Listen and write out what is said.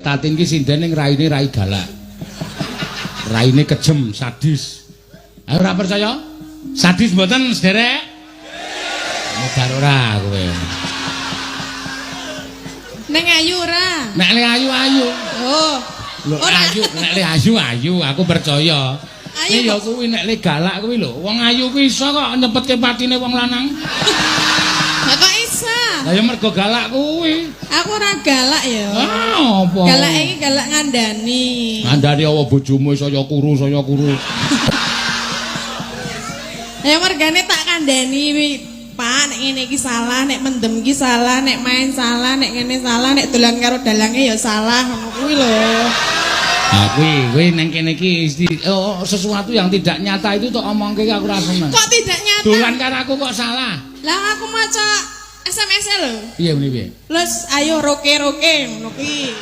Tatin ki sinden ning raine rai galak. Raine kejem, sadis. Ayo, ora percaya? Sadis mboten, sederek? Mudar ora kowe? Neng ayu ora? Nek le ayu, ayu. Oh. Lho, Ora. ayu, nek le ayu, ayu, aku percaya. Ayu Nek ya kok. Kuwi nek le galak kuwi lho, wong ayu kuwi iso kok nyepetke patine wong lanang. Lah, kok isa? Lah ya mergo galak kuwi. Aku ora galak ya. Ah, apa? Galak iki galak ngandani. Ngandani apa? Bojomu saya kuru, saya kuru. Ya mergane tak kandhani wi, Pak, nek ngene iki salah, nek mendem iki salah, nek main salah, nek ngene salah, nek dolan karo dalange ya salah, ngono kuwi lho. Nah, kuwi kuwi ning kene iki oh, sesuatu yang tidak nyata itu tok omongke, aku ora seneng. Kok tidak nyata? Dolan karo aku kok salah. Lah, aku maca SMS-e lho. Piye muni, piye? Lus ayo roke-roke ngono kuwi.